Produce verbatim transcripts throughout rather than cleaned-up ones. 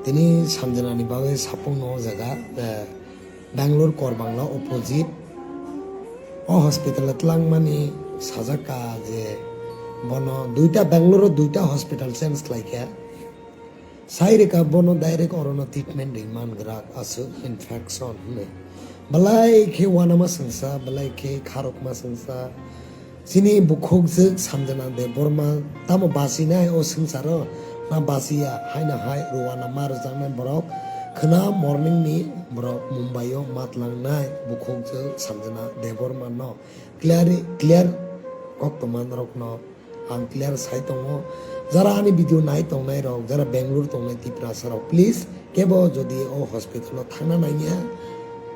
Tini Sanjana ni bagwi sapung no o jaga, eh, Bangalore Korbangla opposite. O hospital o twlangmani sajak ka je bono duita, Bangalore o duita hospital change khlai kha. Sai rwkha bono direct orono treatment ri man grak aswk infection hwnwi. Belai khe uanama swngsa, belai khe kharokma swngsa. Chini bukhukjwk Sanjana Debbarma tamo bachinai o swngcharo na bachiya haino hai ruana ma rwjaknai borok khwna morning ni borok Mumbai o matlangnai bukhukjwk Sanjana Debbarma no clear, clear kok tongma norokno ang clear sai tongo. Jara ani video nai tongnai rok, jara Bangalore tongnai Tiprasa rok, please kebo jodi o hospital o thangna nangya,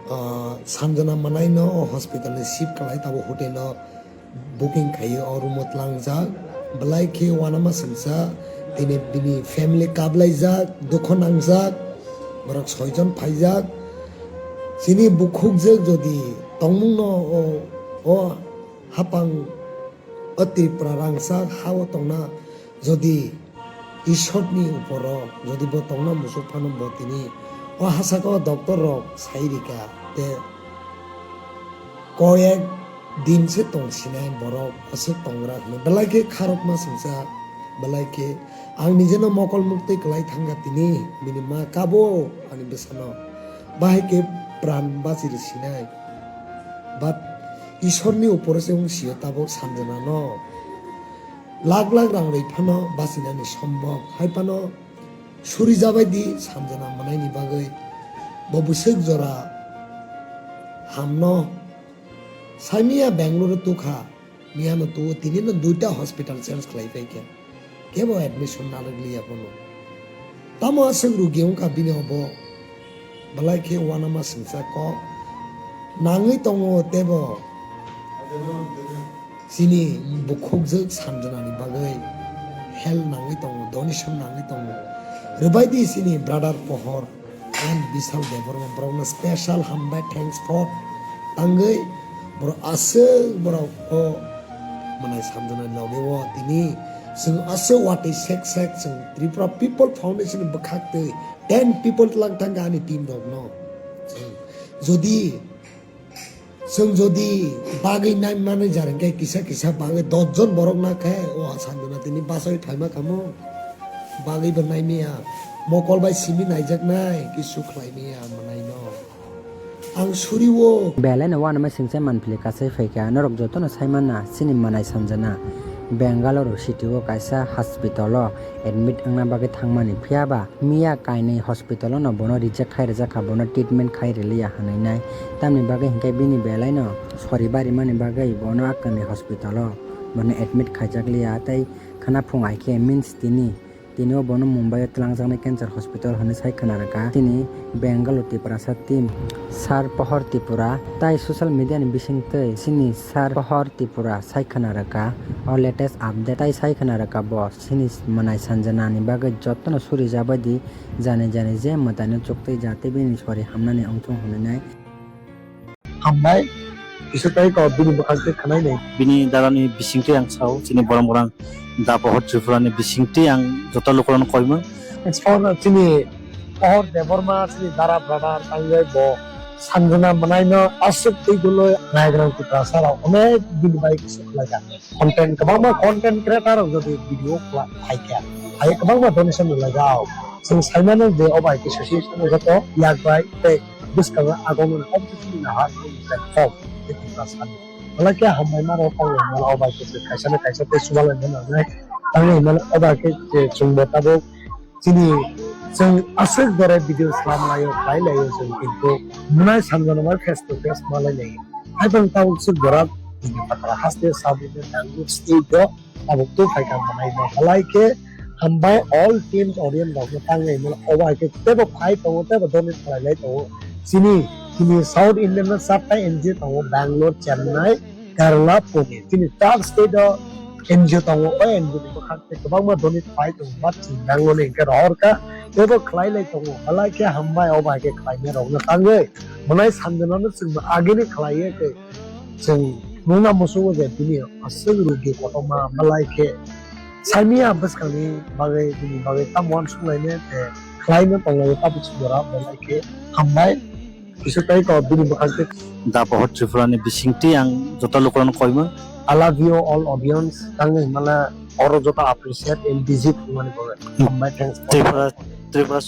ah, Sanjana Manai no o hospital ni shift khlai tabo hotel o booking khaiwi o room o tlangjak. Belai khe uanama swngsa, tini bini family kablaijak, dukho nangjak, borok soijon phaijak. Chini bukhukjwk jodi tongmungno o, o hapang o Tripura rangchak ha-o tongna jodi Ishorni uporo jodi bo tongna muchuk phano bo tini o hasaka o doctor rok sai rika te koyek din se tongsinai borok aswk tongra hwnwi belai khe kharokma swngsa belai khe ang nijeno mokol muktwi kwlai thangkha tini bini ma kabo ani bwsano bahai khe pran bachi rwsinai but Ishorni uporo se wng sio tabuk Sanjana no. Lak lak rang rwi phano bachinani sombok hai phano suri jabai di Sanjana mwnaini bagwi. Bo bwswk jora hamno saimia Bangalore tukha, miyano tuo tini no duita hospital change khlai paikha. Kebo admission narwk liya bono. Tamo aswk rugi wngkha bini obo. Belai khe uanama swngsa kok nangwi tongo tebo. Chini bukhukjwk Sanjanani bagwi help nangwi tongo, donation nangwi tongo. Rwbai di chini brother Pohor and Bishal Debbarma borokno special hambai, thanks for tangwi borok aswk borok o mwnai Sanjanani loge o tini chwng aswk watwi sek sek chwng Tripura People Foundation ni bwkhak twi ten people twlang thangkha ani team rokno. Chwng jodi Chwng jodi bagwi nai manwi jar hwnkhe kisa kisa bagwi dos jon borok na khe o Sanjana tini bachai phaima kamo. Bagwi bo naimaya. Mokol bai simi naijaknai kisu khlaimaya mwnaino. Ang surio. Belai no uanama singcha manphili kasai phaikha norok jotono saimanna chini mwnai Sanjana Bangalore city o kaisa hospital o admit wngna bagwi thangmani phiyaba Miya kainwi hospital-o no bono reject khai rijak kha, bono treatment khai riliya hwnwi nai. Tamni bagwi hinkhe bini belai no sori barimani bagwi bono akwrwngni hospital-o bono admit khaijakliya tei khwnaphung hai khe means tini, tini-o bono Mumbai-o twlangjaknai cancer hospital hwnwi sai khwna rwkha. Chini Bengal o Tiprasa team Sir Pohor Tripura tai social media ni bisingtwi chini Sir Pohor Tripura sai khwna rwkha o latest update tai sai khwna rwkha bo chini mwnai Sanjana ni bagwi jotono suri jabai di jani jani je mwtaino chuktwi ja tei bini sori hamnani ongthung hwnwi nai. Hambai kisa tai ko bini bwkhak tei khwnai nai. Bini dara ni bisingtwi ang sao chini borok borang da Pohor Tripura ni bisingtwi ang joto lukurokno koimung. Thanks for chini Pohor Debbarma chini dara brother tangwi bo Sanjana mwnaino aswk twi duloi naigrang Tiprasa rok onek bini bai kisa khlai kha. Content kwbangma content creator rok jodi video khlai kha hai kwbangma donation rwlai jao. Chwng saimano je obo hai khe association joto yak bai tei bwskango agomani competition ni nahar platform tei Tiprasa ni. Belai khe hambai mano tangwi mano obo hai khe chwng kaisa na kaisa tei chubalai mano nai tangwi mano obo hai khe chwngbo tabuk Chini chwng aswk jora video slam laio, khlai laio chwng, kintu mwnai Sanjana bai face to face ma lai lai. Hai phano tabuk swk jora video patara haste sub region Bangalore state o tabuk tu phaikha mwnai no. Belai khe hambai all teams audience rok no tangwi mano obo hai khe tebo phai tongo, tebo donate khlai lai tongo. Chini, chini South Indian no charta N G O tongo, Bangalore, Chennai, Kerala, Pune. Chini char state o N G O tongo, o N G O ni bwkhak tei kwbangma donate phai tongo, but chwng Bangalore ni hinkhe rohor kha, teibo khlai lai tongo, belai khe hambai, obo hai khe khlainai rokno tangwi mwnai Sanjana no chwngno agini khlaiwi tei chwng nukna muchungo je bini aswk rugi kotorma belai khe saimanya bwskangni bagwi, bini bagwi tamo uansuk lainai tei khlaima tonglai tabuk sumora belai khe hambai. Kisa tai ko bini bwkhak tei Dapohor Tripura ni bisingtwi ang joto lukurokno koimung. I love you all audience, tangwi himala oro joto appreciate and visit wngmani bagwi. Hambai, thanks. Tripura, Tripura